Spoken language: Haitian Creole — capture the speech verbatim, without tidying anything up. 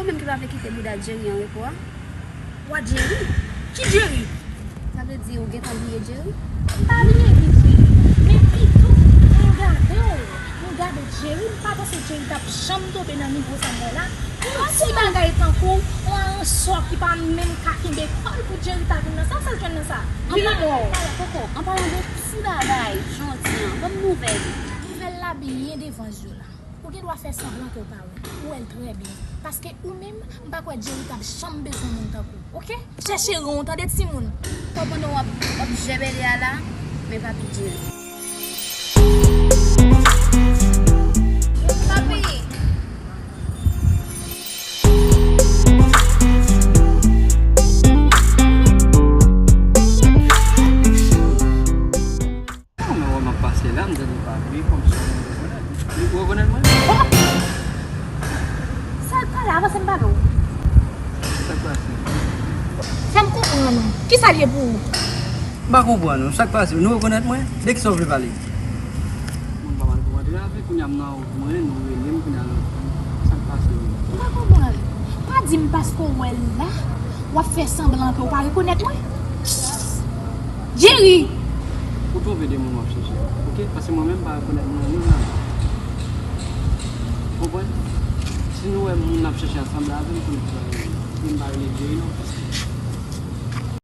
Ou menm ki pa vle kite bouda Jerry an repo a? Wa Jerry? Ki Jerry? Sa vle di ou gentan bliye Jerry? M pa bliye li, fi. Men pito, mwen gade w. Mwen gade Jerry, m pa panse Jerry t ap janm tonbe nan nivo sa m wè la. Yon ti bagay tankou yon ansò ki pa menm ka kenbe kò l pou Jerry ta vin nan sa, sa l jwenn nan sa. Li lanmò. Koko, an palan de ti bagay, jodi an, ban m nouvèl. Nouvèl la byen devan je w la. Ou gen dwa fè sanblan ke w pa wè l. Ou wè l trè byen. Paske ou menm, m pa kwè Jerry t ap janm bezwen moun tankou w, oke? Chèche ran w, tande timoun. Fò pandan w ap, w ap jèbèlè a la, men pa pi Jerry. Papi! Nan wè m ap pase la, m tande papi kòmsi yon moun rekonèt. Li rekonèt mwen? Sa l pale, avanse m pale w. Sa k pase? Fè m konprann ou. Kisa l ye pou ou? M pa konprann ou. Sa k pase? Nou rekonèt mwen? De kisa w vle pale? Mwen pa mal konprann. Epi kounye a m nan wout mwen, nou rele m kounye a nan. Sa k pase menm? M pa konprann. Pa di m paske w wè l la, w ap fè sanblan ke w pa rekonèt mwen. Jerry! Ou twonpe de moun w ap chèche, oke? Paske mwen menm m pa rekonèt moun nan menm nan. Konprann? Si nou wè moun n ap chèche ansanm la, avè m pou nou travay. Men m pa rele Jerry non, paske